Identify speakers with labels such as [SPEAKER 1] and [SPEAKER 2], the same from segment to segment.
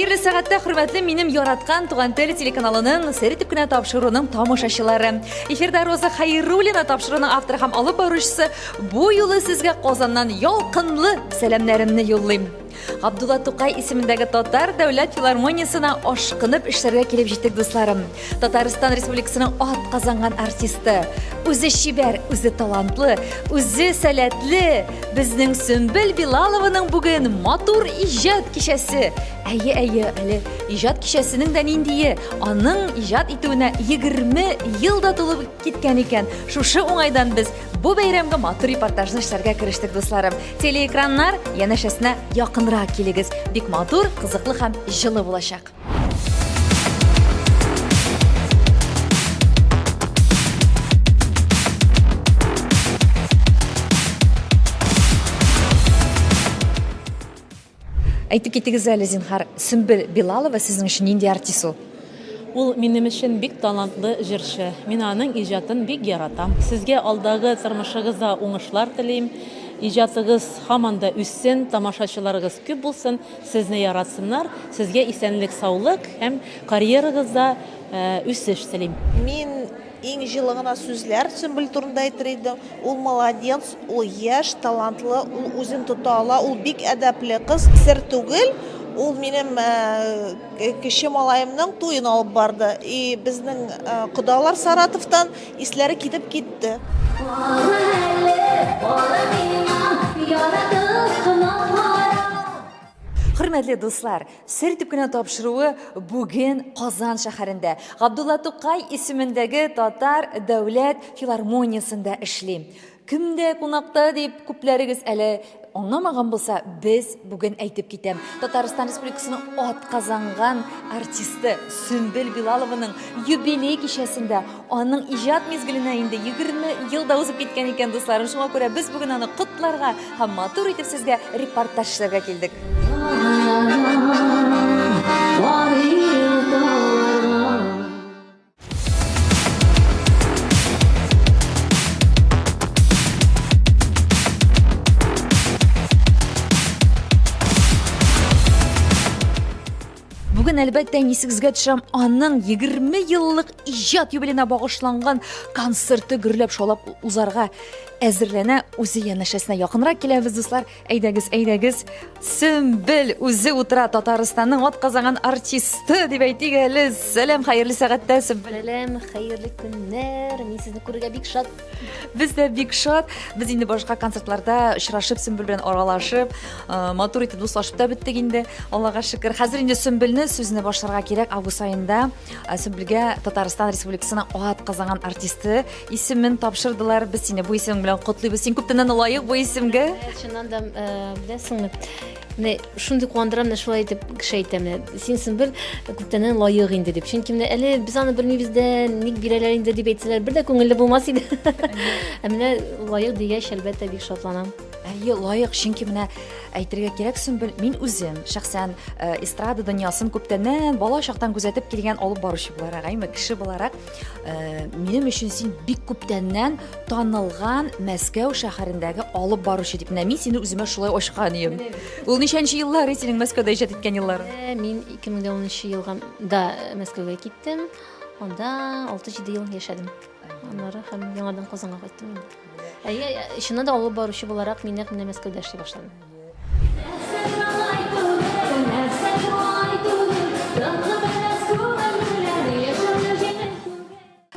[SPEAKER 1] Хәерле сәгатьтә, хөрмәтле минем яраткан Туган тел телеканалының сер итеп кенә тапшыруның тамашачылары. Эфирда Роза Хәйруллина тапшыруның авторы һәм алып баручысы. Бу юлы сезгә Казаннан ялкынлы сәламнәремне юллыйм. Габдулла Тукай исемендәге Татар дәүләт филармониясенә ашкынып эшләргә килеп җиттек, дусларым. Татарстан Республикасының ат казанган артисты, үзе чибәр, үзе талантлы, үзе сәләтле, безнең Сөмбел Билалованың бүген матур иҗат кичәсе. Әйе, әйе, әле иҗат кичәсенең дә ниндие, аның иҗат итүенә 20 ел да тулып киткән икән. Шушы уңайдан без бу бәйрәмгә матур репортажны эшләргә керештек, дусларым. Телеэкраннар янәшәсенә якынрак килегез. Бик матур, кызыклы һәм җылы булачак. Әйтеп китегез әле, зинһар, Сөмбел Билалова сезнең өчен нинди артист ул?
[SPEAKER 2] Ул минем өчен бик талантлы җырчы. Мин аның иҗатын бик яратам. Сезгә алдагы тормышыгызда уңышлар телим. Иҗатыгыз һаман да үссен, тамашачыларыгыз күп булсын, сезне яратсыннар. Сезгә исәнлек-саулык һәм карьерагызда үсеш телим.
[SPEAKER 3] Мин Иң җылы гына сүзләр Сөмбел турында әйтер идем. Ул молодец, ул яшь, талантлы, ул үзен тота ала, ул бик әдәпле кыз. Сер түгел, ул минем кече малаемның туен алып барды. И безнең кодалар Саратовтан исләре китеп китте.
[SPEAKER 1] Хөрмәтле дуслар, Сер итеп кенә тапшыруы бүген Казан шәһәрендә Габдулла Тукай исемендәге Татар дәүләт филармониясендә эшли. Кемдә кунакта дип күпләрегез әле аңламаган булса, без бүген әйтеп китәм. Татарстан Республикасының атказанган артисты Сөмбел Билалованың юбилей кичәсендә аның иҗат мизгеленә инде 20 ел да узып киткән икән, дусларым. Шуңа күрә без бүген аны котларга һәм матур итеп сезгә репортаж эшләргә килдек. Бүген, әлбәттә, исегезгә төшерәм, аның 20 еллык иҗат юбилеена багышланган концерты гөрләп шаулап узарга әзерләнә. Үзе янәшәсенә якынрак киләбез, дуслар. Әйдәгез, әйдәгез. Сөмбел үзе утыра Татарстанның атказанган артисты дип әйтик әле. Сәлам, хәерле сәгатьтә, Сөмбел.
[SPEAKER 4] Сәлам, хәерле көннәр. Мин сезне күрергә бик шат.
[SPEAKER 1] Без дә бик шат. Без инде башка концертларда очрашып, Сөмбел белән аралашып, э, матур итеп дуслашып та беттек инде. Аллага шөкер. Хәзер инде Сөмбелне сүзне башларга кирәк. Август аенда э, Сөмбелгә Татарстан Республикасының атказанган артисты Исемен тапшырдылар. Без сине бу исемең белән котлыйбыз. Син күптәннән лаек бу исемгә.
[SPEAKER 4] Чыннан да, э, беләсеңме, менә шундый куандыра, менә шулай итеп кеше әйтә, менә син Сөмбел күптәннән лаек инде дип. Чөнки менә әле без аны белмибез дә, ник бирәләр инде дип әйтсәләр, бер дә күңелле булмас иде. Ә менә лаек дигәч, әлбәттә, бик шатланам.
[SPEAKER 1] Әйе, лаек, чөнки менә әйтергә кирәк, Сөмбел, мин үзем шәхсән э, эстрада дөньясын күптәннән бала чактан күзәтеп килгән алып баручы буларак, әйме, кеше буларак, Э, минем өчен син бик күптәннән танылган Мәскәү шәһәрендәге алып баручы дип. Менә мин сине үземә шулай ачкан идем. Ул ничәнче еллар синең Мәскәүдә иҗат иткән елларың?
[SPEAKER 4] Э, мин 2010 елга да Мәскәүгә киттем. Анда 6-7 ел яшәдем. Аннары һәм яңадан Казанга кайттым инде. Әйе, чыннан да алып баручы буларак мин нәкъ менә Мәскәүдә эшли башладым.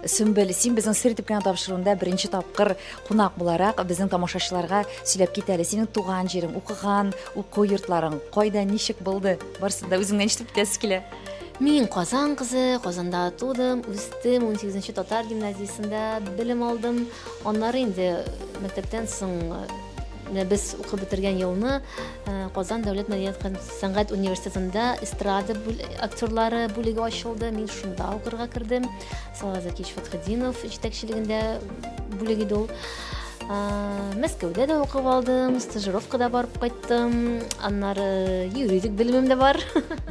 [SPEAKER 1] Сөмбел, син безнең сер итеп кенә тапшыруында беренче тапкыр кунак буларак безнең тамашачыларга сөйләп кит әле. Синең туган җирең, укыган уку йортларың кайда, ничек булды? Барысын да үзеңнән ишетеп китәсе килә.
[SPEAKER 4] Мин Казан кызы, Казанда тудым, үстем, 18 татар гимназиясендә белем алдым. Аннары инде мәктәптән соң Менә без укып бетергән елны э, Казан дәүләт мәдәният һәм сәнгать университетында эстрада актерлары бүлеге ачылды. Мин шунда укырга кердем. Салават Закич Фәтхетдинов җитәкчелегендә бүлек иде ул. Э, Мәскәүдә дә укып алдым, стажировкада барып кайттым. Аннары юридик белемем дә бар.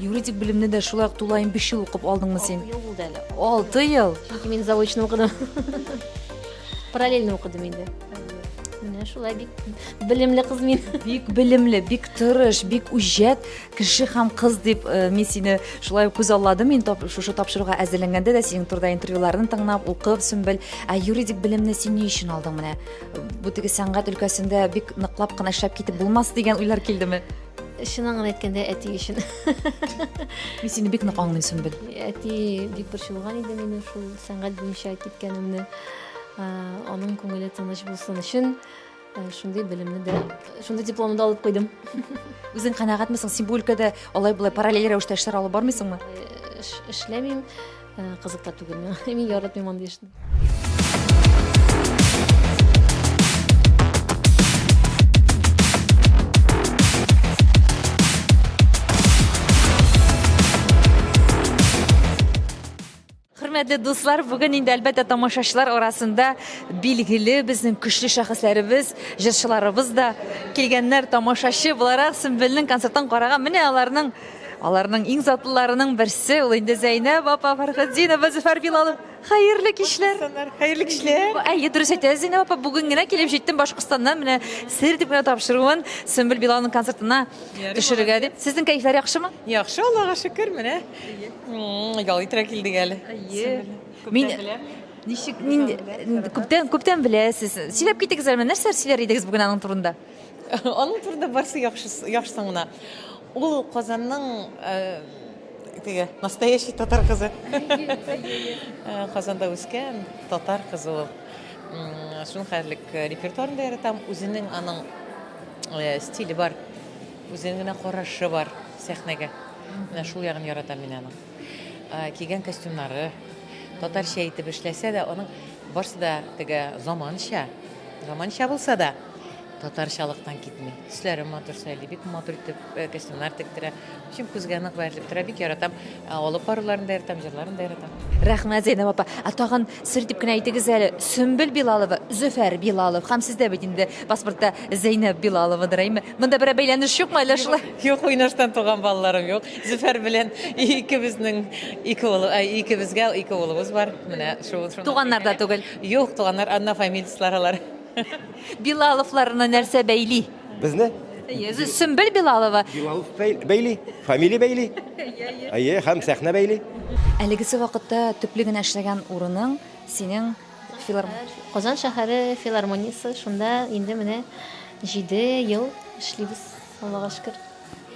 [SPEAKER 1] Юридик белемне дә шулай ук тулаем 5 ел укып алдыңмы син?
[SPEAKER 4] 6 ел булды әле.
[SPEAKER 1] 6 ел?
[SPEAKER 4] Чөнки мин заочно укыдым. Параллельно укыдым инде. Менә шулай бик белемле кыз мин.
[SPEAKER 1] Бик белемле, бик тырыш, бик үҗәт кеше һәм кыз дип э, мин сине шулай күз алладым. Мин тап, шушы тапшыруга әзерләнгәндә дә синең турыда интервьюларны тыңлап, укып, Сөмбел, ә юридик белемне син ни өчен алдың менә? Бу теге сәнгать өлкәсендә бик ныклап кына эшләп китеп булмас дигән уйлар килдеме?
[SPEAKER 4] Чынын гына әйткәндә, әти өчен.
[SPEAKER 1] Мин сине бик нык аңлыйм, Сөмбел.
[SPEAKER 4] Әти бик борчылган иде минем шул сәнгать буенча киткәнемне. Аның күңеле тыныч булсын өчен шундый белемне дә, шундый дипломны да алып куйдым.
[SPEAKER 1] Үзең канәгатьме соң? Син бу өлкәдә алай-болай параллель рәвештә эшләр алып бармыйсыңмы?
[SPEAKER 4] Эшләмим, кызык та түгел миңа. Мин яратмыйм андый эшне.
[SPEAKER 1] Хөрмәтле дуслар, бүген инде әлбәттә тамашачылар арасында билгеле безнең көчле шәхесләребез, җырчыларыбыз да килгәннәр тамашачы буларак Сөмбелнең концертын караган. Менә аларның аларның иң затлыларының берсе ул инде Зәйнәб апа Фәрхетдинова, Зөфәр Билалов. Хәерле кичләр.
[SPEAKER 5] Хәерле кичләр.
[SPEAKER 1] Әйе, дөрес әйтәсез, Зәйнәб апа, бүген генә килеп җиттем Башкортстаннан. Менә сер дип кенә тапшыруын Сөмбел Билаловның концертына төшерергә дип. Сезнең кәефләр яхшымы?
[SPEAKER 5] Яхшы, Аллага шөкер, менә. Ял итәргә килдек әле.
[SPEAKER 1] Әйе. Мин ничек нинди күптән күптән беләсез. Сөйләп китегез әле, нәрсә сөйләр идегез бүген аның турында?
[SPEAKER 5] Аның турында барсы яхшы яхшысын гына. Ул Казанның э, теге настоящий татар кызы. Э, Казанда үскән татар кызы ул. Шуның хәтлек э, репертуарын да яратам. Үзенең аның стиле бар. Үзенең генә карашы бар сәхнәгә. Менә шул ягын яратам мин аның. Кигән костюмнары, татарча итеп эшләсә дә, аның барсы да теге заманча, заманча булса да, татарчалыктан китми. Төсләрен матур сайлый, бик матур итеп э, костюмнар тектерә. В общем, күзгә нык бәрелеп тора, бик яратам. Алып баруларын да яратам, җырларын да яратам.
[SPEAKER 1] Рәхмәт, Зәйнәб апа. Ә тагын сер дип кенә әйтегез әле, Сөмбел Билалова, Зөфәр Билалов һәм сездә бит инде паспортта Зәйнәб Билаловадыр, әйме? Монда берәр бәйләнеш юкмы әллә шулай?
[SPEAKER 5] Юк, уйнаштан туган балаларым юк. Зөфәр белән икебезнең ике улы, икебезгә ике улыбыз бар. Менә шул.
[SPEAKER 1] Туганнар да түгел.
[SPEAKER 5] Юк, туганнар однофамильцлар алар.
[SPEAKER 1] Билаловларны нәрсә бәйли?
[SPEAKER 6] Безне?
[SPEAKER 1] Әйе, Сөмбел Билалова.
[SPEAKER 6] Билалов бәйли, фамилия бәйли. Әйе, һәм сәхнә бәйли.
[SPEAKER 1] Әлегесе вакытта төпле генә эшләгән урының синең
[SPEAKER 4] Филармония. Казан шәһәре филармониясе, шунда инде менә җиде ел эшлибез, Аллага шөкер.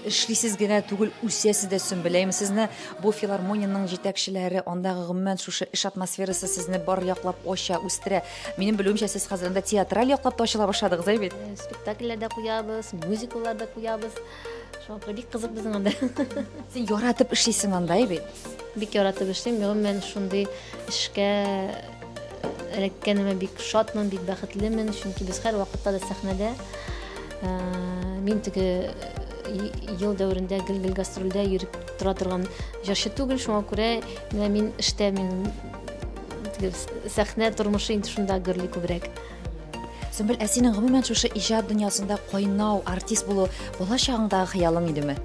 [SPEAKER 1] Эшлисез генә түгел, үсәсез дә, Сөмбел. Әйме, сезне бу филармониянең җитәкчеләре, андагы гомумән шушы эш атмосферасы сезне бар яклап ача, үстерә. Минем белүемчә, сез хәзер анда театраль яклап та ачыла башладыгыз, әй бит?
[SPEAKER 4] Э, спектакльләр дә куябыз, мюзикллар да куябыз. Шуңа күрә бик кызык безнең анда.
[SPEAKER 1] Син яратып эшлисең анда, әй бит?
[SPEAKER 4] Бик яратып эшлим. Гомумән, шундый эшкә эләккәнемә бик шатмын, бик бәхетлемен, чөнки без һәрвакытта да сәхнәдә. Э, мин теге ел дәверендә гел-гел гастрольдә йөреп тора торган җырчы түгел, шуңа күрә менә мин эштә мин теге сәхнә тормышы инде шунда гөрли күбрәк.
[SPEAKER 1] Сөмбел, ә синең гомумән шушы иҗат дөньясында кайнау, артист булу бала чагыңдагы хыялың идеме?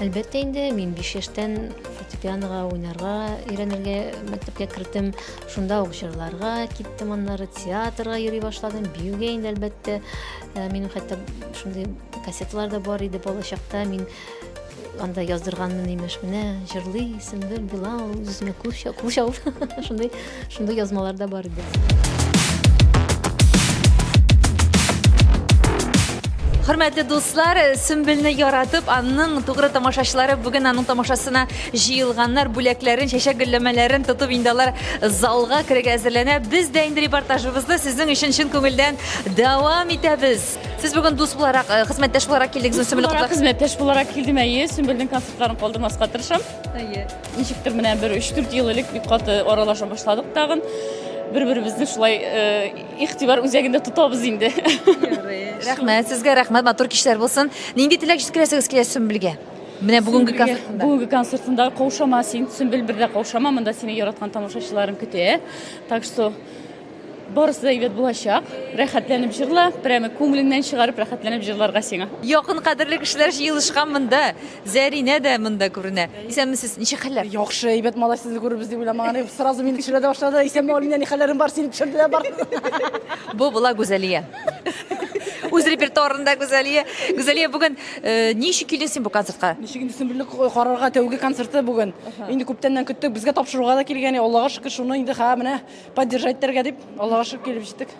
[SPEAKER 4] Әлбәттә инде, мин 5 яшьтән фортепианога уйнарга өйрәнергә мәктәпкә кердем. Шунда ук җырларга киттем, аннары театрга йөри башладым, биюгә инде әлбәттә. Э, минем хәтта шундый кассеталар да бар иде балачакта. Мин анда яздырганмын имеш, менә җырлый Сөмбел Билал, үз-үзенә кул чабып, шундый шундый язмалар да бар иде.
[SPEAKER 1] Хөрмәтле дуслар, Сөмбелне яратып, аның тугры тамашачылары бүген аның тамашасына җыелганнар, бүләкләрен, чәчәк гөлләмәләрен тотып инде алар залга керергә әзерләнә. Без дә инде репортажыбызны сезнең өчен чын күңелдән дәвам итәбез. Сез бүген дус буларак, э, хезмәттәш буларак килдегез, Сөмбелне котлап.
[SPEAKER 7] Хезмәттәш буларак килдем, әйе, Сөмбелнең концертларын калдырмаска тырышам.
[SPEAKER 1] Әйе.
[SPEAKER 7] Ничектер менә бер 3-4 ел элек бик каты аралаша башладык тагын. Бер-беребезне шулай э, игътибар үзәгендә тотабыз инде.
[SPEAKER 1] Рәхмәт сезгә, рәхмәт, матур кичләр булсын. Нинди теләк җиткерәсегез килә Сөмбелгә? Менә бүгенге концертында.
[SPEAKER 7] Бүгенге концертында каушама син, Сөмбел бер дә каушама, монда сине яраткан тамашачыларың көтә. Так что Барысы да әйбәт булачак. Рәхәтләнеп җырла, прямо күңелеңнән чыгарып рәхәтләнеп җырларга сиңа.
[SPEAKER 1] Якын кадерле кешеләр җыелышкан монда. Зәринә дә монда күренә. Исәнмесез, ничек хәлләр?
[SPEAKER 8] Яхшы, әйбәт малай сезне күрербез дип уйламаган идем. Сразу мине төшерә дә башлады. Исәнме, Алинә, ни хәлләрең бар, сине төшерде дә бар.
[SPEAKER 1] Бу була Гүзәлия. Үз репертуарында Гүзәлия. Гүзәлия, бүген э, ни өчен килдең син бу концертка?
[SPEAKER 8] Ничек инде Сөмбелне карарга тәүге концерты бүген. Инде күптәннән көттек, безгә тапшыруга да килгән. Аллага шөкер, шуны инде ха менә поддержать итәргә дип, Аллага шөкер килеп җиттек.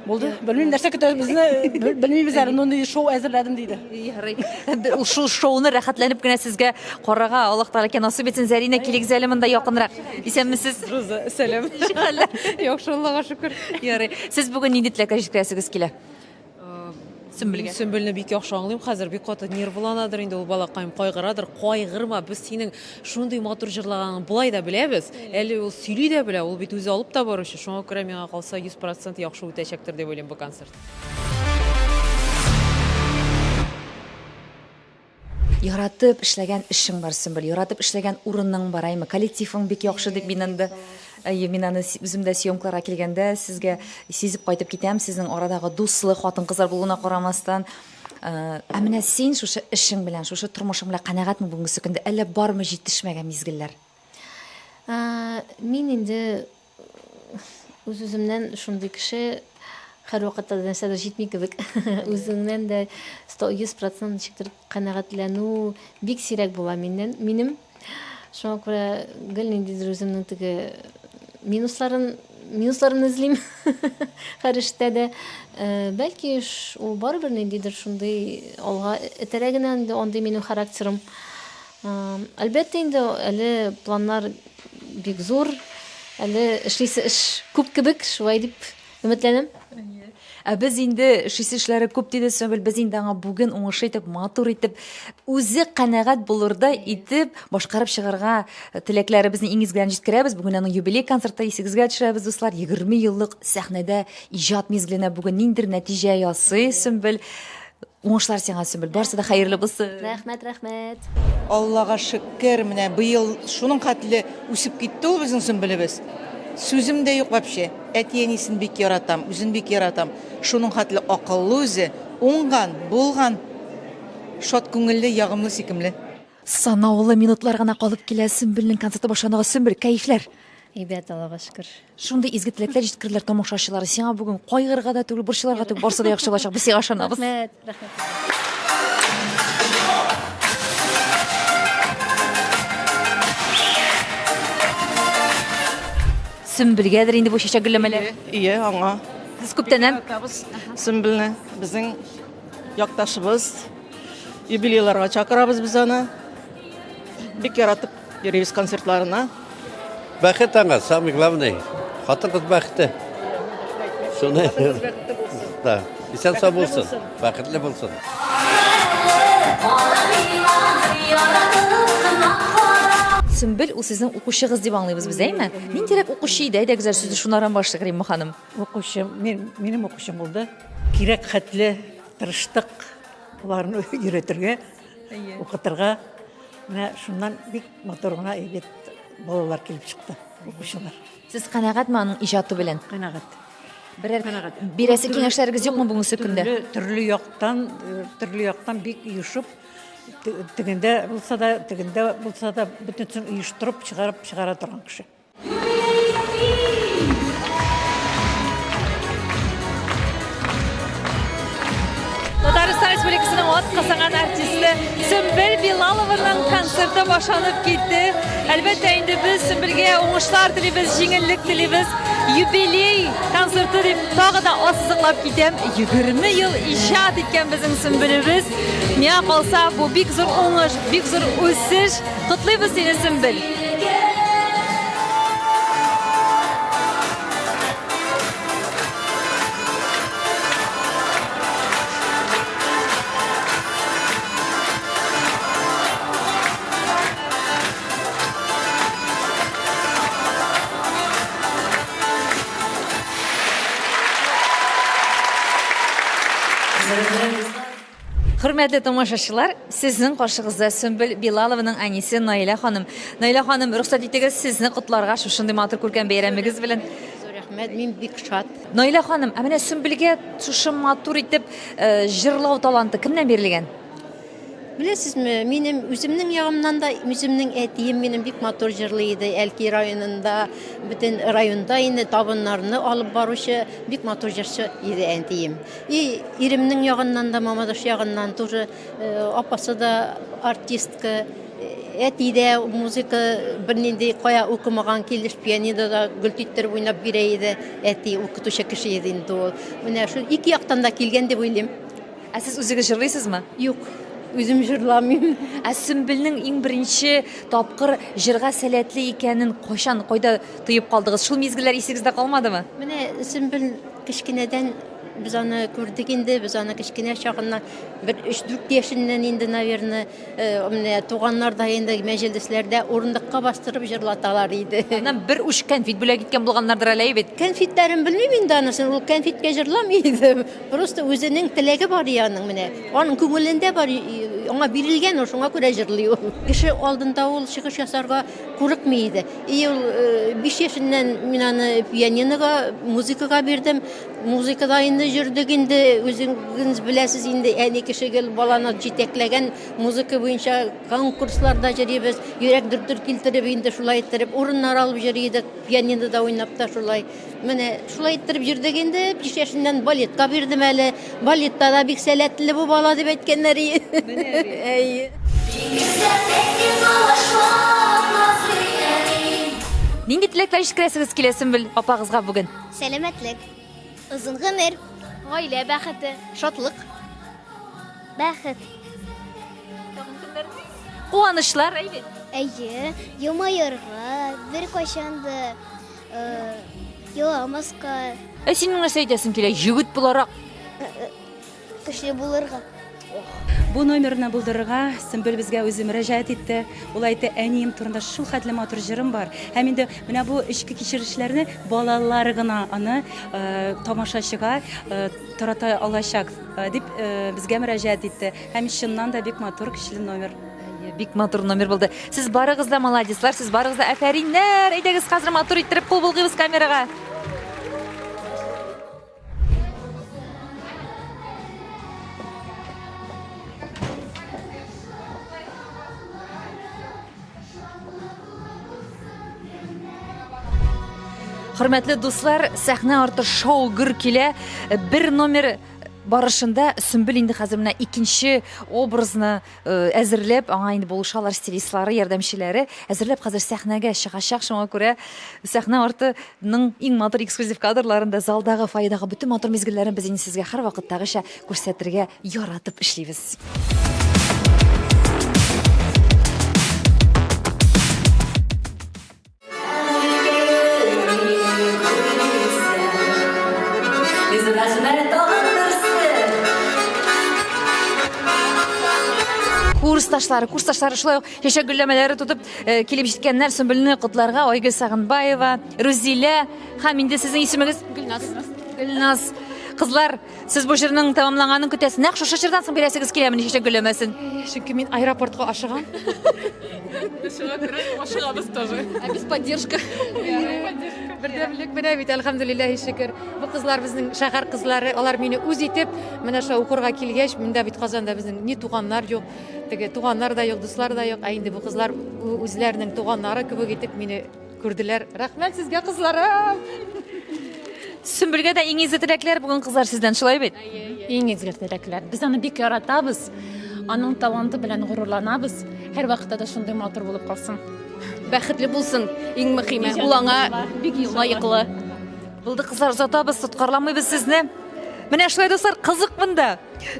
[SPEAKER 8] Булды. Белмим, нәрсә көтә безне, белмибез әле, но шоу әзерләдем диде.
[SPEAKER 1] Ярый. Шул шоуны рәхәтләнеп кенә сезгә карарга Аллаһ Тәгалә насыйп итсен. Зәринә, килегез әле монда якынрак. Исәнмесез.
[SPEAKER 9] Роза, сәлам.
[SPEAKER 1] Ничек хәлләр?
[SPEAKER 9] Яхшы, Аллага шөкер.
[SPEAKER 1] Ярый. Сез бүген нинди теләкләр җиткерәсегез килә? Сөмбелгә.
[SPEAKER 5] Сөмбелне бик яхшы аңлыйм хәзер, бик каты нервыланадыр инде ул балакаем, кайгырадыр. Кайгырма, без синең шундый матур җырлаганыңны болай да беләбез. Әле ул сөйли дә белә, ул бит үзе алып та баручы. Шуңа күрә миңа калса 100% яхшы үтәчәктер дип уйлыйм бу концерт.
[SPEAKER 1] Яратып эшләгән эшең бар, Сөмбел, яратып эшләгән урының бар, әйме, коллективың бик яхшы дип мин анда, әйе, мин аны үзем дә съемкаларга килгәндә сезгә сизеп кайтып китәм, сезнең арадагы дуслык, хатын-кызлар булуына карамастан. Ә менә син шушы эшең белән, шушы тормышың белән канәгатьме бүгенге көндә, әллә бармы җитешмәгән мизгелләр?
[SPEAKER 4] Мин инде Үз-үземнән шундый кеше, һәрвакытта да нәрсәдер җитми кебек. Үзеңнән дә 100 процент ничектер канәгатьләнү бик сирәк була миннән, минем. Шуңа күрә гел ниндидер үземнең теге минусларын, минусларын эзлим һәр эштә дә. Э, бәлки ул барыбер ниндидер шундый алга этәрә генә инде андый минем характерым. Э, әлбәттә инде әле планнар Бик зур. Әле эшлисе эш күп кебек, шулай дип өметләнәм.
[SPEAKER 1] Ә без инде эшлисе эшләре күп диде Сөмбел, без инде аңа бүген уңышлы итеп, матур итеп, үзе канәгать булырдай итеп башкарып чыгарга теләкләребезне иң изгеләрен җиткерәбез. Бүген аның юбилей концерты исегезгә төшерәбез, дуслар. 20 еллык сәхнәдә иҗат мизгеленә бүген ниндидер нәтиҗә ясый Сөмбел. Уңышлар сиңа, Сөмбел. Барысы да хәерле булсын.
[SPEAKER 4] Рәхмәт, рәхмәт.
[SPEAKER 10] Аллага шөкер, менә быел шуның хәтле үсеп китте ул безнең Сөмбелебез. Сүзем дә юк вообще. Әти-әнисен бик яратам, үзен бик яратам. Шуның хәтле акыллы үзе, уңган, булган, шат күңелле, ягымлы, сөйкемле.
[SPEAKER 1] Санаулы минутлар гына калып килә Сөмбелнең концерты башлануга. Сөмбел, кәефләр?
[SPEAKER 4] Әйбәт, Аллага шөкер.
[SPEAKER 1] Шундый изге теләкләр җиткерделәр тамашачылары. Сиңа бүген кайгырга да түгел, борчылырга түгел, барысы да яхшы булачак. Без сиңа ышанабыз.
[SPEAKER 4] Рәхмәт, рәхмәт.
[SPEAKER 1] Сөмбелгәдер инде бу чәчәк гөлләмәләр.
[SPEAKER 8] Ие, аңа.
[SPEAKER 1] Сез күптәннән
[SPEAKER 8] Сөмбелне, безнең якташыбыз. Юбилейларга чакырабыз без аны. Бик яратып йөрибез концертларына.
[SPEAKER 11] Бәхет аңа, самый главный. Хатын-кыз бәхете. Шуны. Да. Исән сау булсын, бәхетле булсын.
[SPEAKER 1] Сөмбел, ул сезнең укучыгыз дип аңлыйбыз без, әйме? Ниндирәк укучы иде? Әйдәгез әле сүзне шунаран башлыйк, Римма ханым.
[SPEAKER 12] Укучым, мин, минем укучым булды. Кирәк хәтле тырыштык аларны өйрәтергә, укытырга. Менә шуннан бик матур гына әйбәт балалар килеп чыкты, укучылар.
[SPEAKER 1] Сез канәгатьме аның иҗаты белән?
[SPEAKER 12] Канәгать.
[SPEAKER 1] Берәр канәгать. Бирәсе киңәшләрегез юкмы бүгенге көндә?
[SPEAKER 12] Төрле, төрле яктан, э, төрле яктан бик оешып, тегендә булса да, тегендә булса да, бөтенесен оештырып чыгарып чыгара торган кеше.
[SPEAKER 1] Татарстан Республикасының атказанган артисты Сөмбел Билалованың концерты башланып китте. Әлбәттә, инде без Сөмбелгә уңышлар телибез, җиңеллек телибез. Юбилей концерты дип тагы да ассызыклап китәм. 20 ел иҗат иткән безнең Сөмбелебез. Миңа калса, бу бик зур уңыш, бик зур үсеш. Котлыйбыз сине, Сөмбел! Хөрмәтле тамашачылар, сезнең каршыгызда Сөмбел Билалованың әнисе Наилә ханым. Наилә ханым, рөхсәт итегез сезне котларга шушындый матур күркәм бәйрәмегез белән.
[SPEAKER 13] Зур рәхмәт, мин бик шат.
[SPEAKER 1] Наилә ханым, ә менә Сөмбелгә шушы матур итеп э, җырлау таланты кемнән бирелгән?
[SPEAKER 13] Беләсезме, минем үземнең ягымнан да, үземнең әтием минем бик матур җырлый иде. Әлки районында, бөтен районда инде табыннарны алып баручы бик матур җырчы иде әтием. И иремнең ягыннан да, Мамадыш ягыннан тоже э, апасы да артистка, әти дә музыка бернинди кая укымаган килеш пианинода гөлт иттереп уйнап бирә иде. Әти укытучы кеше иде инде ул. Менә шул ике яктан да килгән дип уйлыйм.
[SPEAKER 1] Ә сез үзегез җырлыйсызмы?
[SPEAKER 13] Юк, үзем җырламыйм.
[SPEAKER 1] Ә Сөмбелнең иң беренче тапкыр җырга сәләтле икәнен кайчан, кайда тоеп калдыгыз? Шул мизгелләр исегездә калмадымы?
[SPEAKER 13] Менә Сөмбел кечкенәдән без аны күрдек инде, без аны кечкенә чагыннан, бер 3-4 яшеннән инде, наверное, э, менә туганнар да инде мәҗлесләрдә урындыкка бастырып җырлаталар иде.
[SPEAKER 1] Аннан бер уч кәнфит бүләк иткән булганнардыр әле, әйе бит?
[SPEAKER 13] Кәнфитләрен белмим инде анысын, ул кәнфиткә җырламый иде. Просто үзенең теләге бар и аның менә. Аның күңелендә бар, аңа бирелгән ул, шуңа күрә җырлый ул. Кеше алдында ул чыгыш ясарга курыкмый иде. И ул 5 э, яшеннән мин аны пианинога, музыкага бирдем. Музыкада инде җөрдек инде, үзегез беләсез инде, әни кеше гел баланы җитәкләгән музыка буенча конкурсларда җөрибез. Йөрәк дөрдер килтереп инде шулай иттереп урыннар алып җөри идек, пианинода уйнап та шулай. Менә шулай иттереп йөрдек инде. 5 яшеннән балетка бирдем әле. Балетта да бик сәләтле бу бала дип әйткәннәр. Әйе.
[SPEAKER 1] Нинди теләкләр җиткерәсегез килә Сөмбел апагызга бүген?
[SPEAKER 14] Сәламәтлек, озын гомер, гаилә бәхете, шатлык, бәхет.
[SPEAKER 1] Куанычлар, әйе бит?
[SPEAKER 14] Әйе, елмаерга, беркайчан да Еламаска.
[SPEAKER 1] Ә синең нәрсә әйтәсең килә, егет буларак?
[SPEAKER 14] Көчле булырга.
[SPEAKER 15] Бу номерны булдырырга Сөмбел безгә үзе мөрәҗәгать итте. Ул әйтте, әнием турында шул хәтле матур җырым бар. Һәм инде менә бу эчке кичерешләрне балалар гына аны тамашачыга тарата алачак, дип безгә мөрәҗәгать итте. Һәм чыннан да бик матур, көчле номер.
[SPEAKER 1] Бик матур номер булды. Сез барыгыз да молодецлар, сез барыгыз да афәриннәр. Әйдәгез, хәзер матур иттереп кул болгыйбыз камерага. Хөрмәтле дуслар, сәхнә арты шоу гөр килә. Бер номер барышында Сөмбел инде хәзер менә икенче образны э, әзерләп, аңа инде булышалар стилистлары, ярдәмчеләре. Әзерләп хәзер сәхнәгә чыгачак, шуңа күрә сәхнә артының иң матур эксклюзив кадрларын да залдагы, фойедагы бөтен матур мизгелләрен без инде сезгә һәрвакыттагыча күрсәтергә яратып эшлибез. Курсташлары, курсташлары шулай ук чәчәк гөлләмәләре тотып э, килеп җиткәннәр Сөмбелне котларга Айгөл Сагынбаева, Рузилә һәм инде сезнең исемегез Гөлназ. Гөлназ. Кызлар, Сез бу җырның тәмамланганын көтәсез. Нәкъ шушы җырдан соң бирәсегез киләмени чәчәк гөлләмәсен?
[SPEAKER 9] Чөнки мин аэропортка ашыгам.
[SPEAKER 7] Шуңа күрә ашыгабыз тоже.
[SPEAKER 9] Ә без поддержка. Бердәмлек менә бит, әлхәмдүлилләһи шөкер. Бу кызлар безнең шәһәр кызлары, алар мине үз итеп, менә шул укырга килгәч, монда бит Казанда безнең ни туганнар юк, теге туганнар да юк, дуслар да юк, ә инде бу кызлар үзләренең туганнары кебек итеп мине Күрделәр. Рәхмәт сезгә, кызларым!
[SPEAKER 1] Сөмбелгә дә иң изге теләкләр бүген кызлар сездән, шулай бит?
[SPEAKER 7] Иң изге теләкләр. Без аны бик яратабыз. Аның таланты белән горурланабыз. Һәрвакытта да шундый матур булып калсын.
[SPEAKER 9] Бәхетле булсын, иң мөхиме. Ул аңа бик лаеклы.
[SPEAKER 1] Булды, кызлар, озатабыз, тоткарламыйбыз сезне. Менә шулай, дуслар, кызык монда.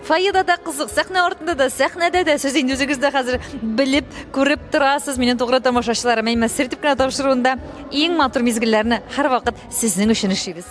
[SPEAKER 1] Фойеда да кызык, сәхнә артында да, сәхнәдә дә. Сез инде үзегез дә хәзер белеп, күреп торасыз. Минем тугры тамашачыларым, әмма сер итеп кенә тапшыруында иң матур мизгелләрне һәрвакыт сезнең өчен эшлибез.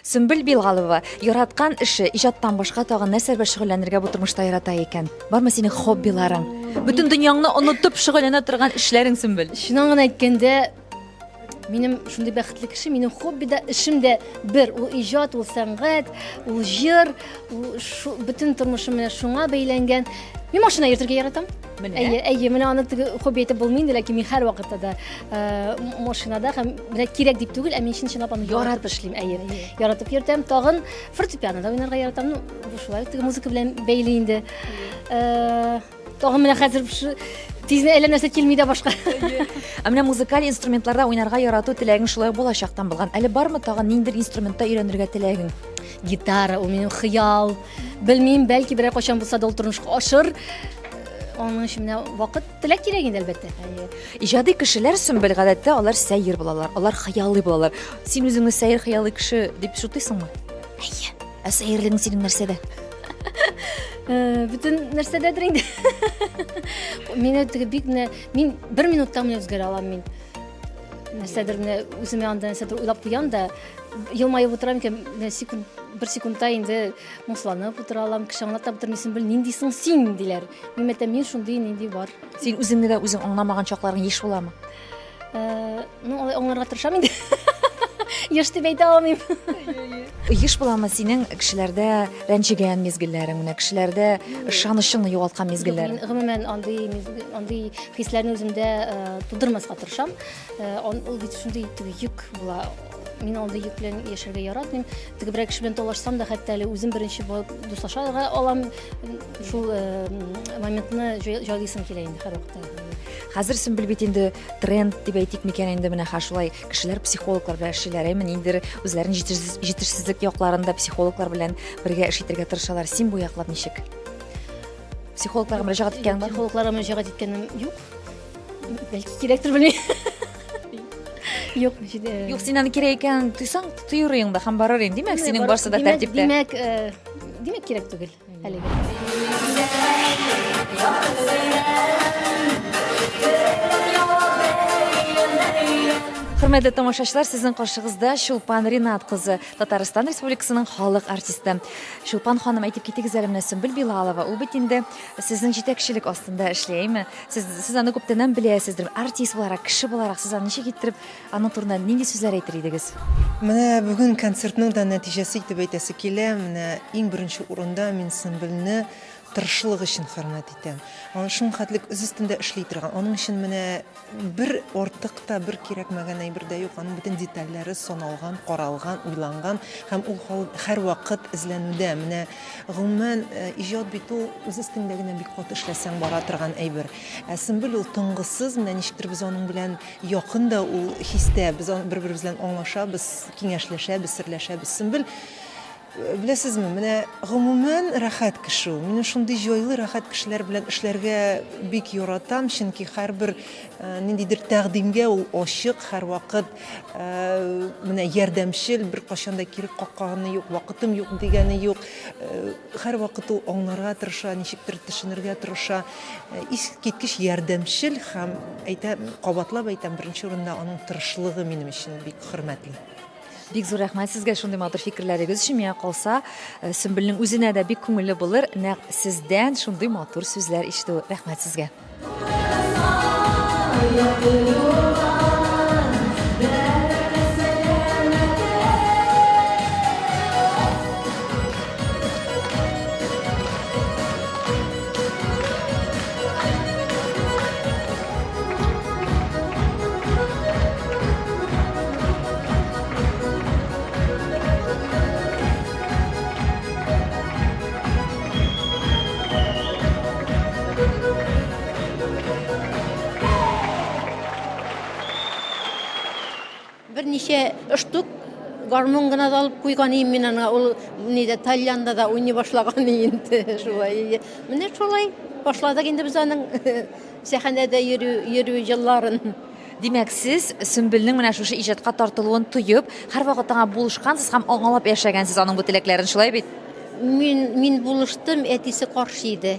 [SPEAKER 1] Сөмбел Билгалова яраткан эше, иҗаттан башка тагын нәрсә белән шөгыльләнергә бу тормышта ярата икән? Бармы синең хоббиларың? Бөтен дөньяңны онытып шөгыльләнә торган эшләрең, Сөмбел?
[SPEAKER 4] Чыннан гына әйткәндә, минем шундый бәхетле кеше, минем хобби да, эшем дә бер. Ул иҗат, ул сәнгать, ул җыр, ул шу, бөтен тормышым менә шуңа бәйләнгән. Мин машина йөртергә яратам.
[SPEAKER 1] Менә.
[SPEAKER 4] Әйе, әйе, менә аны теге хобби әйтеп булмый инде, ләкин мин һәрвакытта да э, машинада һәм менә кирәк дип түгел, ә мин чын-чынлап аны яратып эшлим. Әйе, яратып йөртәм. Тагын фортепианода уйнарга яратам. Ну, бу шулай теге музыка белән бәйле инде. Э, Тагын менә хәзер шу тиз әллә нәрсә килми дә башка.
[SPEAKER 1] Ә менә музыкаль инструментларда уйнарга ярату теләгең шулай балачактан булган. Әле бармы тагын ниндидер инструментта өйрәнергә теләгең?
[SPEAKER 4] Гитара, ул минем хыял. Белмим, бәлки берәр кайчан булса да ул тормышка ашыр. Аның өчен менә вакыт, теләк кирәк инде, әлбәттә.
[SPEAKER 1] Иҗади кешеләр, Сөмбел, гадәттә алар сәер булалар, алар хыялый булалар. Син үзеңне сәер хыялый кеше дип шутлыйсыңмы? Әйе. Ә сәерлегең синең нәрсәдә?
[SPEAKER 4] Э, бөтен нәрсәдәдер инде. Мине теге бик менә мин бер минутта менә үзгәрә алам мин. Нәрсәдер менә үземә анда нәрсәдер уйлап куям да, елмаеп утырам икән, менә секунд, бер секундта инде моңсуланып утыра алам, кеше аңлап та бетермисең, бел, нинди соң син, диләр. Мин әйтәм, мин шундый, нинди бар.
[SPEAKER 1] Син үзеңне дә үзең аңламаган чакларың еш буламы?
[SPEAKER 4] Э, ну, алай аңларга тырышам инде. Еш дип әйтә алмыйм.
[SPEAKER 1] Еш буламы синең кешеләрдә рәнҗегән мизгелләрең, менә кешеләрдә ышанычыңны югалткан мизгелләрең?
[SPEAKER 4] Мин гомумән андый андый хисләрне үземдә э, тудырмаска тырышам. Э, ул бит шундый теге йөк була. Мин андый йөк белән яшәргә яратмыйм. Теге берәр кеше белән талашсам да, хәтта әле үзем беренче булып дуслашарга алам. Шул э, моментны җайлыйсым килә инде һәрвакытта.
[SPEAKER 1] Хәзер Сөмбел бит инде тренд дип әйтик микән инде менә ха шулай кешеләр психологлар белән эшлиләр, әйме ниндидер үзләренең җитешсезлек якларында психологлар белән бергә эш итәргә тырышалар. Син бу яклап ничек? Психологларга мөрәҗәгать иткәнең бармы?
[SPEAKER 4] Психологларга мөрәҗәгать иткәнем юк. Бәлки кирәктер, белмим. Юк,
[SPEAKER 1] э, Юк, син аны кирәк икәнен тойсаң, тоер да һәм барыр идең. Димәк, синең барысы да тәртиптә.
[SPEAKER 4] Димәк, э, димәк кирәк түгел әлегә.
[SPEAKER 1] Хөрмәтле тамашачылар, сезнең каршыгызда Чулпан Ринат кызы, Татарстан Республикасының халык артисты. Чулпан ханым, әйтеп китегез әле менә Сөмбел Билалова, ул бит инде сезнең җитәкчелек астында эшли, әйме? Сез, сез аны күптәннән беләсездер. Артист буларак, кеше буларак, сез аны ничек иттереп, аның турында нинди сүзләр әйтер идегез?
[SPEAKER 16] Менә бүген концертның да нәтиҗәсе итеп әйтәсе килә, менә иң беренче урында мин Сөмбелне тырышлык өчен хөрмәт итәм. Аны шуның хәтлек үз өстендә эшли торган. Аның өчен менә бер артык та, бер кирәкмәгән әйбер дә юк. Аның бөтен детальләре саналган, каралган, уйланган һәм ул һәрвакыт эзләнүдә. Менә Гомумән, иҗат бит ул үз өстеңдә генә бик каты эшләсәң бара торган әйбер. Ә Сөмбел ул тынгысыз, менә ничектер без аның белән якын да ул хистә, без бер-беребез белән аңлашабыз, киңәшләшәбез, серләшәбез. Сөмбел, беләсезме, менә гомумән рәхәт кеше ул. Мин шундый җайлы, рәхәт кешеләр белән эшләргә бик яратам, чөнки һәрбер ниндидер тәкъдимгә ул ачык, һәрвакыт Менә ярдәмчел, беркайчан да кире какканы юк, вакытым юк дигәне юк. Һәрвакыт ул аңларга тырыша, ничектер төшенергә тырыша. Искиткеч ярдәмчел һәм әйтәм, кабатлап әйтәм, беренче урында аның тырышлыгы минем өчен бик хөрмәтле.
[SPEAKER 1] Бик зур рәхмәт сезгә шундый матур фикерләрегез өчен. Миңа калса, Сөмбелнең үзенә дә бик күңелле булыр, нәкъ сездән шундый матур сүзләр ишетү. Рәхмәт сезгә.
[SPEAKER 13] Берничә штук гармун гына да алып куйган идем мин аңа. Ул нидә Тальянда да уйный башлаган инде шулай. Менә шулай башладык инде без аның сәхнәдә йөрү, йөрү җылларын.
[SPEAKER 1] Димәк, сез Сөмбелнең менә шушы иҗатка тартылуын тоеп, һәрвакыт аңа булышкансыз һәм аңлап яшәгәнсез аның бу теләкләрен, шулай бит?
[SPEAKER 13] Мин, мин булыштым, әтисе каршы иде.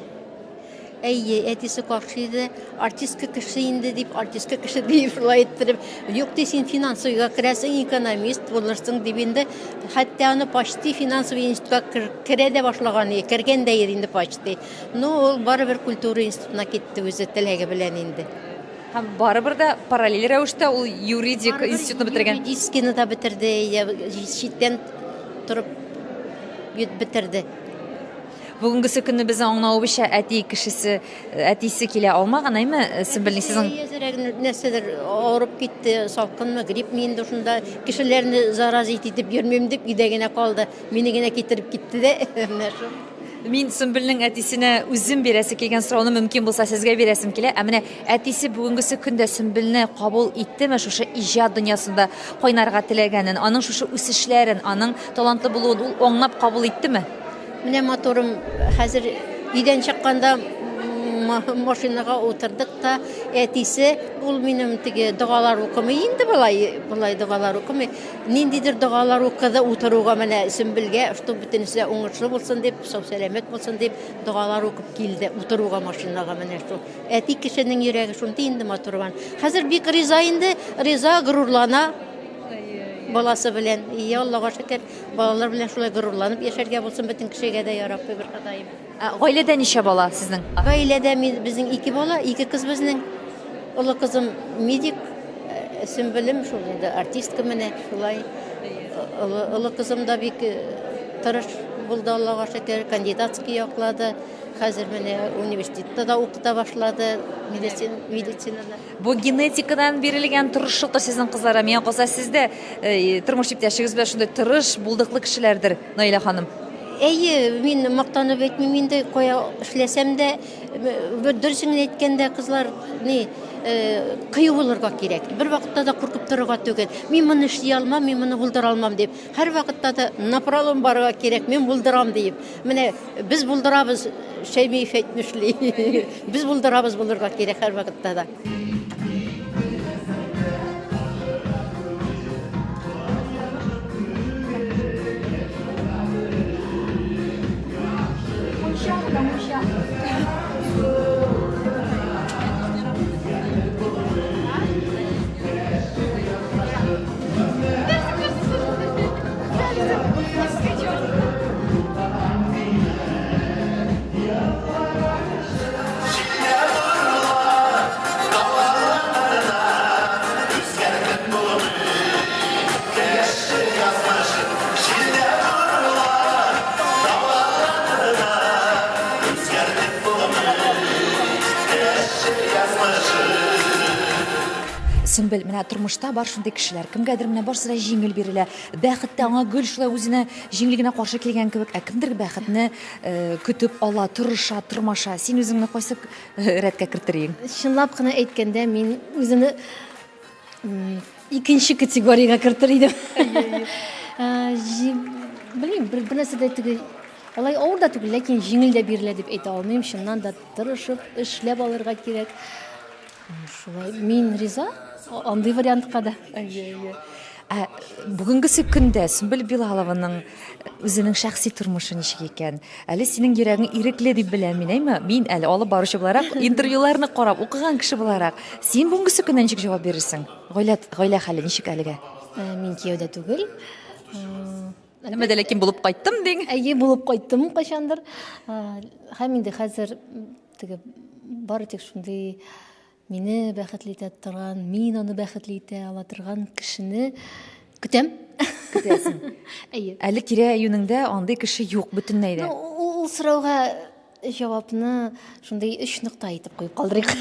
[SPEAKER 13] Әйе, әтисе каршы иде. Артистка кеше инде дип, артистка кеше дип шулай иттереп, юк ди, син финансовыйга керәсең, экономист булырсың дип инде. Хәтта аны почти финансовый институтка керә дә башлаган, кергән дә иде инде почти. Ну, ул барыбер культура институтына китте үзе теләге белән инде.
[SPEAKER 1] Һәм барыбер дә параллель рәвештә ул юридик институтны бетергән.
[SPEAKER 13] Юридическийны да бетерде, читтән торып бетерде.
[SPEAKER 1] Бүгенгесе көнне безнең аңлавыбызча, әти кешесе, әтисе килә алмаган, әйме, Сөмбелнең сезнең?
[SPEAKER 13] Әзрәк нәрсәдер авырып китте, салкынмы, гриппмы инде шунда кешеләрне заразить итеп йөрмим дип өйдә генә калды. Мине генә китереп китте дә, менә шул.
[SPEAKER 1] Мин Сөмбелнең әтисенә үзем бирәсе килгән сорауны мөмкин булса сезгә бирәсем килә. Ә менә әтисе бүгенгесе көндә Сөмбелне кабул иттеме шушы иҗат дөньясында кайнарга теләгәнен, аның шушы үсешләрен, аның талантлы булуын ул аңлап кабул иттеме?
[SPEAKER 13] Менә моторым хәзер өйдән чыкканда машинага утырдык та, әтисе, ул минем теге догалар укымый инде болай, болай догалар укымый. Ниндидер догалар укыды утыруга менә Сөмбелгә, что бөтенесе уңышлы булсын дип, сау-сәламәт булсын дип догалар укып килде утыруга машинага менә шул. Әти кешенең йөрәге шундый инде матур. Хәзер бик риза инде, риза, горурлана баласы белән. И Аллага шөкер. Балалар белән шулай горурланып яшәргә булсын бөтен кешегә дә, я Рабби, бер Ходаем.
[SPEAKER 1] Ә гаиләдә ничә бала сезнең?
[SPEAKER 13] Гаиләдә мин, безнең ике бала, ике кыз безнең. Олы кызым медик, э, Сөмбелем шул инде артистка менә шулай. Олы, олы кызым да бик э, тырыш булды, Аллага шөкер, кандидатский яклады. Хәзер менә университетта да укыта башлады медицина, медицинада.
[SPEAKER 1] Бу генетикадан бирелгән тырышлыктыр сезнең кызларга. Миңа калса, сез дә э, тормыш иптәшегез белән шундый тырыш, булдыклы кешеләрдер, Наилә ханым.
[SPEAKER 13] Әйе, мин мактанып әйтмим инде, кая эшләсәм дә, дөресен генә әйткәндә, кызлар, ни, э, кыю булырга кирәк. Бер вакытта да куркып торырга түгел. Мин моны эшли алмам, мин моны булдыра алмам дип. Һәр вакытта да напролом барырга кирәк, мин булдырам диеп. Менә Без булдырабыз, Шәймиев әйтмешли. Без булдырабыз булырга кирәк һәрвакытта да.
[SPEAKER 1] Сөмбел, менә тормышта бар шундый кешеләр, кемгәдер менә барысы да җиңел бирелә, Бәхет тә аңа гел шулай үзенә җиңел генә каршы килгән кебек, ә кемдер бәхетне э, көтеп ала, тырыша, тырмаша. Син үзеңне кайсы э, рәткә кертер идең?
[SPEAKER 4] Чынлап кына әйткәндә, мин үземне икенче категориягә кертер идем. Э, белмим, бер, бер нәрсә дә теге алай авыр да түгел, ләкин җиңел дә бирелә дип әйтә алмыйм. Чыннан да тырышып, эшләп алырга кирәк. Шулай, мин риза андый вариантка да.
[SPEAKER 1] Әйе, әйе. Ә бүгенгесе көндә Сөмбел Билалованың үзенең шәхси тормышы ничек икән? Әле синең йөрәгең ирекле дип беләм мин, әйме? Мин әле алып баручы буларак, интервьюларны карап, укыган кеше буларак, син бүгенгесе көндә ничек җавап бирерсең? Гаилә, гаилә хәле ничек әлегә?
[SPEAKER 4] Ә, мин кияүдә түгел.
[SPEAKER 1] Әмма дә ләкин булып кайттым диң.
[SPEAKER 4] Әйе, булып кайттым кайчандыр. Һәм инде хәзер Теге бары тик шундый мине бәхетле итә торган, мин аны бәхетле итә ала торган кешене көтәм.
[SPEAKER 1] Көтәсең.
[SPEAKER 4] Әйе.
[SPEAKER 1] Әле тирә-юнеңдә андый кеше юк бөтенләй дә.
[SPEAKER 4] Ну, ул сорауга җавапны шундый өч нокта итеп куеп калдырыйк.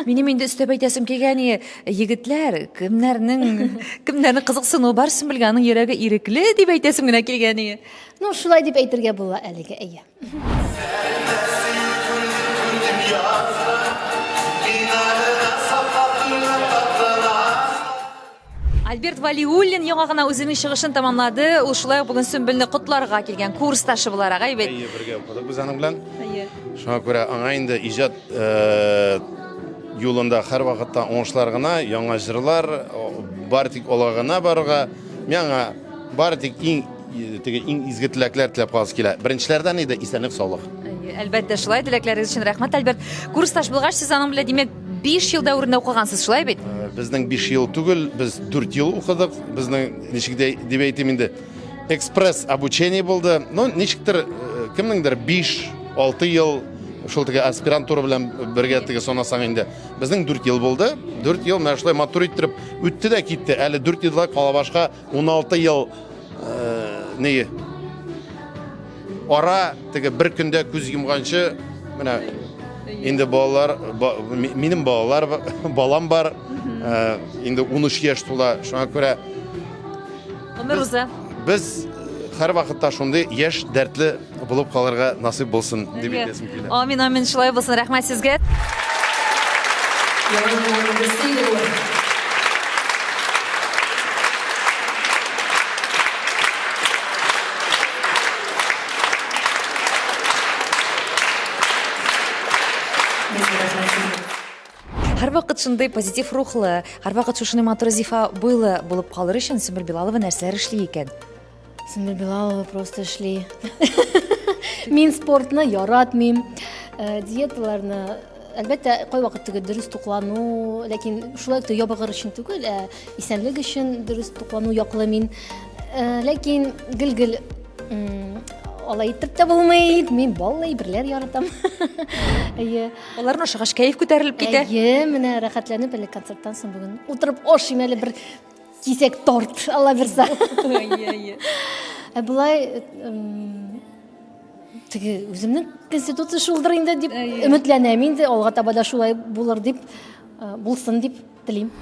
[SPEAKER 1] Минем инде өстәп әйтәсем килгән, егетләр, кемнәрнең кемнәрнең кызыксынуы бар, Сөмбелгә аның йөрәге ирекле дип әйтәсем генә килгән.
[SPEAKER 4] Ну, шулай дип әйтергә була әлегә, әйе.
[SPEAKER 1] Альберт Валиуллин яңа гына үзенең чыгышын тәмамлады. Ул шулай ук бүген Сөмбелне котларга килгән курсташы буларак, әйбәт.
[SPEAKER 17] Әйе, бергә укыдык без аның белән. Әйе. Шуңа күрә аңа инде иҗат э, юлында һәрвакытта уңышлар гына, яңа җырлар, бары тик алга гына барырга. Мин аңа бары тик иң теге иң изге теләкләр теләп каласы килә. Беренчеләрдән иде исәнлек, саулык.
[SPEAKER 1] Әлбәттә, шулай теләкләрегез өчен рәхмәт, Альберт. Курсташ булгач, сез аның белән, димәк, 5 ел дәверендә укыгансыз, шулай бит?
[SPEAKER 17] Э, безнең 5 ел түгел, без 4 ел укыдык. Безнең ничек дә дип әйтим инде, экспресс обучение булды. Ну, ничектер, э, кемнеңдер 5-6 ел шул теге аспирантура белән бергә теге санасаң инде. Безнең 4 ел булды. 4 ел менә шулай матур иттереп үтте дә китте. Әле 4 елда кала башка 16 ел э, не ара теге бер көндә күз йомганчы менә инде балалар минем балалар балам бар э, инде 13 яшь тула шуңа күрә
[SPEAKER 1] гомер уза
[SPEAKER 17] без һәрвакытта шундый яшь дәртле булып калырга насыйп булсын дип әйтәсем килә
[SPEAKER 1] амин амин шулай булсын рәхмәт сезгә Һәрвакыт шундый позитив рухлы, һәрвакыт шушындый матур зифа буйлы булып калыр өчен Сөмбел Билалова нәрсәләр эшли икән?
[SPEAKER 4] Сөмбел Билалова просто эшли. Мин спортны яратмыйм. Э, диеталарны әлбәттә, кайвакыт теге дөрес туклану, ләкин шулай ук та ябыгыр өчен түгел, ә исәнлек өчен дөрес туклану яклы мин. Э, ләкин гел-гел алай итеп тә булмый. Мин баллы әйберләр яратам.
[SPEAKER 1] Әйе. Аларны ашагач кәеф күтәрелеп китә.
[SPEAKER 4] Әйе, менә рәхәтләнеп әле концерттан соң бүген утырып ашыйм әле бер кисәк торт, Алла бирса.
[SPEAKER 1] Әйе, әйе.
[SPEAKER 4] Ә болай теге үземнең конституция шулдыр инде дип өметләнәм инде, алга таба да шулай булыр дип, э, булсын дип телим.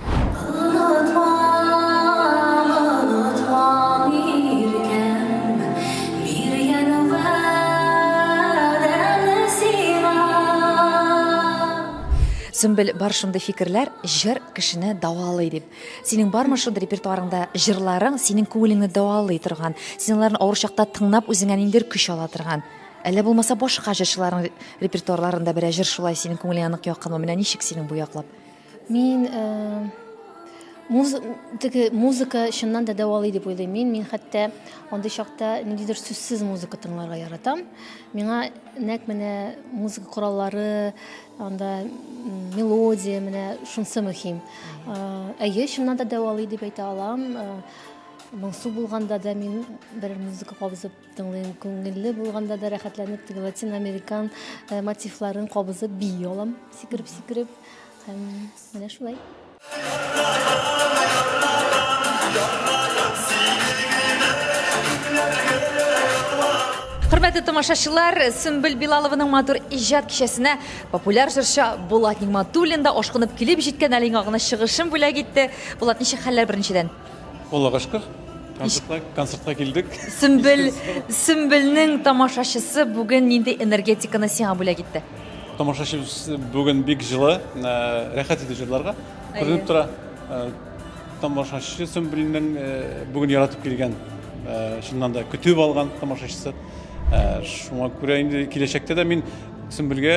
[SPEAKER 1] Сөмбел, бар шундый фикерләр, җыр кешене дәвалый дип. Синең бармы шундый репертуарыңда җырларың синең күңелеңне дәвалый торган, син аларны авыр чакта тыңлап үзеңә ниндидер көч ала торган? Әллә булмаса башка җырчыларның репертуарларында берәр җыр шулай синең күңелеңә нык якынмы? Менә ничек синең бу яклап?
[SPEAKER 4] Мин э, муз, теге музыка чыннан да дәвалый дип уйлыйм мин. Мин хәтта андый чакта ниндидер сүзсез музыка тыңларга яратам. Миңа нәкъ менә музыка кораллары, Анда мелодия, менә шунсы мөһим. Әйе, чыннан да дәвалый дип әйтә алам. Моңсу булганда да мин бер музыка кабызып тыңлыйм, күңелле булганда да рәхәтләнеп теге латин-американ мотивларын кабызып бии алам, сикереп-сикереп. Һәм менә шулай.
[SPEAKER 1] Хөрмәтле тамашачылар, Сөмбел Билалованың матур иҗат кичәсенә популяр җырчы Булат Нигматуллин да ашкынып килеп җиткән, әле яңа гына чыгышын бүләк итте. Булат, ничек хәлләр беренчедән?
[SPEAKER 18] Аллага шөкер. Концертка, концертка килдек.
[SPEAKER 1] Сөмбел, Сөмбелнең тамашачысы бүген нинди энергетиканы сиңа бүләк итте?
[SPEAKER 18] Тамашачыбыз бүген бик җылы, э, рәхәт иде җырларга. Күренеп тора. Э, тамашачы Сөмбелнең э, бүген яратып килгән, чыннан да көтеп алган тамашачысы. Шуңа күрә инде киләчәктә дә мин Сөмбелгә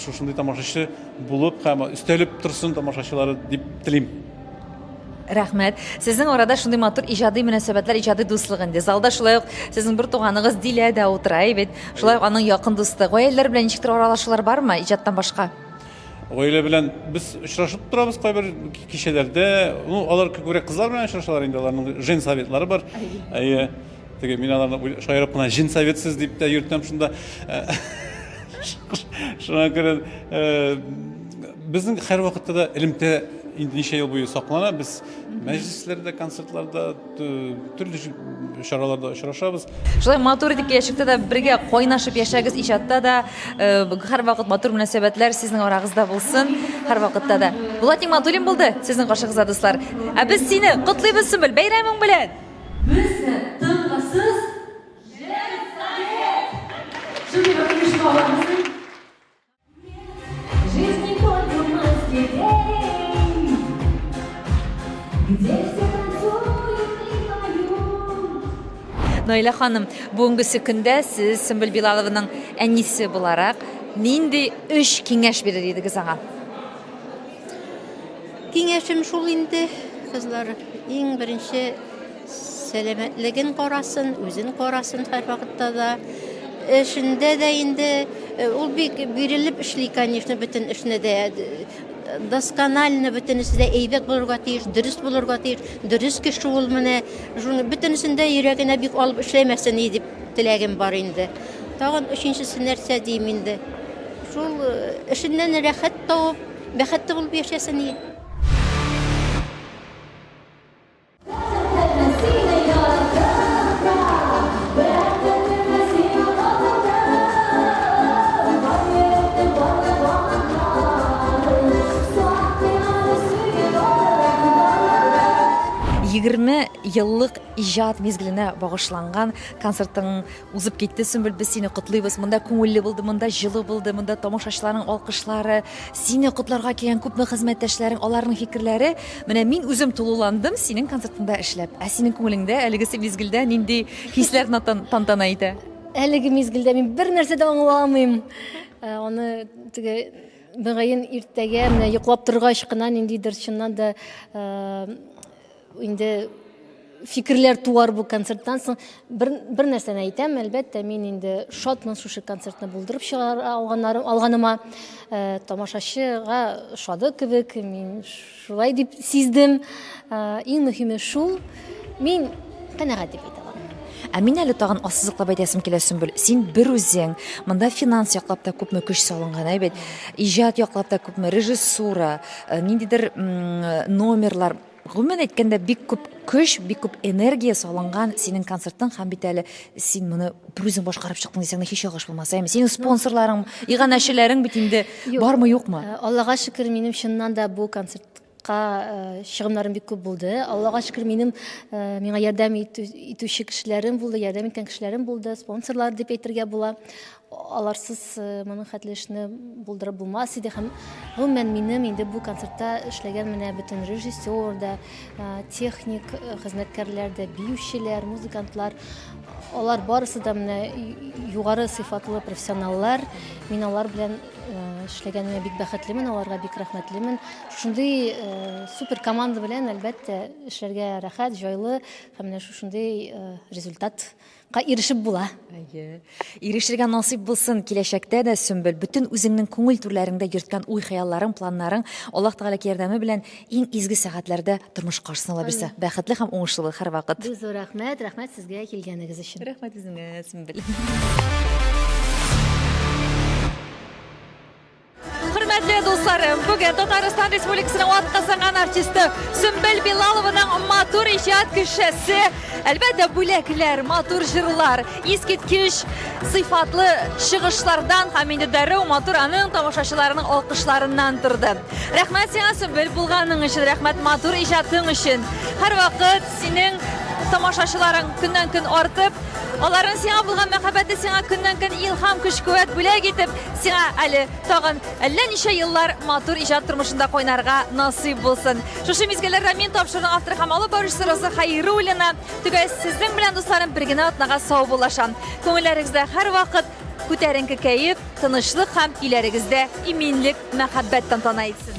[SPEAKER 18] шушындый тамашачы булып һәм өстәлеп торсын тамашачылары дип телим.
[SPEAKER 1] Рәхмәт. Сезнең арада шундый матур иҗади мөнәсәбәтләр, иҗади дуслык инде. Залда шулай ук сезнең бер туганыгыз Дилә дә утыра, әй бит. Шулай ук аның якын дусты. Гаиләләр белән ничектер аралашулар бармы иҗаттан башка?
[SPEAKER 18] Гаилә белән без очрашып торабыз кайбер кичәләрдә. Ну, алар күбрәк кызлар белән очрашалар инде, аларның женсоветлары бар. Әйе. Теге мин аларны шаярып кына женсоветсыз дип тә йөртәм шунда. Шуңа күрә э, безнең һәрвакытта да элемтә инде ничә ел буе саклана. Без мәҗлесләрдә, концертларда, төрле чараларда очрашабыз.
[SPEAKER 1] Шулай матур итеп киләчәктә дә бергә кайнашып яшәгез, иҗатта да э, һәрвакыт матур мөнәсәбәтләр сезнең арагызда булсын, һәрвакытта да. Булат Нигматуллин булды сезнең каршыгызда, дуслар. Ә без сине котлыйбыз, Сөмбел, бәйрәмең белән!
[SPEAKER 19] Безне тынгысыз Женсовет! Шундый бер оешма бар безнең. Жизнь только в Москве день, Где все танцуют и поют.
[SPEAKER 1] Наилә ханым, бүгенгесе көндә сез Сөмбел Билалованың әнисе буларак нинди өч киңәш бирер идегез аңа?
[SPEAKER 13] Киңәшем шул инде, кызлар, иң беренче сәламәтлеген карасын, үзен карасын һәрвакытта да. Эшендә дә инде Ул бик бирелеп эшли, конечно, бөтен эшне дә. Досконально бөтенесе дә әйбәт булырга тиеш, дөрес булырга тиеш. Дөрес кеше ул менә. Шуны бөтенесен дә йөрәгенә бик алып эшләмәсен иде дип теләгем бар инде. Тагын өченчесе нәрсә дим инде. Шул эшеннән рәхәт табып, бәхетле булып яшәсен иде.
[SPEAKER 1] 20 еллык иҗат мизгеленә багышланган концертың узып китте, Сөмбел, без сине котлыйбыз. Монда күңелле булды, монда җылы булды, монда тамашачыларның алкышлары, сине котларга килгән күпме хезмәттәшләрең, аларның фикерләре. Менә мин үзем тулыландым синең концертыңда эшләп. Ә синең күңелеңдә әлеге мизгелдә нинди хисләр тантана итә?
[SPEAKER 4] Әлеге мизгелдә мин бер нәрсә дә аңламыйм. Э, аны теге мөгаен иртәгә менә йоклап торгач кына ниндидер чыннан да э, Инде фикерләр туар бу концерттан соң. Бер, бер нәрсәне әйтәм, әлбәттә, мин инде шатмын шушы концертны булдырып чыгара алганнарым, алганыма. Э, тамашачыга ошады кебек, мин шулай дип сиздем. Э, иң мөһиме шул, мин канәгать дип әйтә алам.
[SPEAKER 1] Ә мин әле тагын ассызыклап әйтәсем килә, Сөмбел, син бер үзең, монда финанс яклап та күпме көч салынган, әй бит, иҗат яклап та күпме, режиссура, э, ниндидер номерлар, Гомумән әйткәндә, бик күп көч, бик күп энергия салынган синең концертың һәм бит әле син моны берүзең башкарып чыктың дисәң дә һич ялгыш булмас. Әйме, синең спонсорларың, иганәчеләрең бит инде бармы, юкмы?
[SPEAKER 4] Э, Аллага шөкер, минем чыннан да бу концертка э, чыгымнарым бик күп булды. Аллага шөкер, минем э, миңа ярдәм итүче кешеләрем булды, ярдәм иткән кешеләрем булды, спонсорлар дип әйтергә була. Аларсыз моның хәтле эшне булдырып булмас иде һәм гомумән минем инде бу концертта эшләгән менә бөтен режиссер да, техник хезмәткәрләр дә, биючеләр, музыкантлар, алар барысы да менә югары сыйфатлы профессионаллар. Мин алар белән эшләгәнемә бик бәхетлемен, аларга бик рәхмәтлемен. Шушындый супер команда белән, әлбәттә, эшләргә рәхәт, җайлы һәм менә шушындый результат Ка ирешеп була.
[SPEAKER 1] Әйе. Ирешергә насыйп булсын киләчәктә дә, Сөмбел, бөтен үзеңнең күңел түрләреңдә йөрткән уй-хыялларың, планнарың Аллаһ Тәгалә ярдәме белән иң изге сәгатьләрдә тормышка ашсын Алла бирсә. Бәхетле һәм уңышлы бул һәрвакыт.
[SPEAKER 4] Бик зур рәхмәт, рәхмәт сезгә килгәнегез өчен.
[SPEAKER 1] Рәхмәт үзеңә, Сөмбел. Хөрмәтле дусларым, бүген Татарстан Республикасының атказанган артисты Сөмбел Билалованың матур иҗат кешесе. Әлбәттә, бүләкләр, матур җырлар, искиткеч сыйфатлы чыгышлардан һәм инде дәррәү матур аның тамашачыларының алкышларыннан торды. Рәхмәт сиңа, Сөмбел, булганың өчен, рәхмәт матур иҗатың өчен. Һәрвакыт синең тамашачыларың көннән-көн артып, аларның сиңа булган мәхәббәте сиңа көннән-көн илһам, көч-куәт бүләк итеп, Сиңа әле тагын әллә ничә еллар матур иҗат тормышында кайнарга насыйп булсын. Шушы мизгелләрдә мин тапшыруның авторы һәм алып баручысы Роза Хәйруллина. Төгәл сезнең белән, дусларым, бер генә атнага саубуллашам. Күңелләрегездә һәрвакыт күтәренке кәеф, тынычлык һәм өйләрегездә иминлек, мәхәббәт тантана итсен.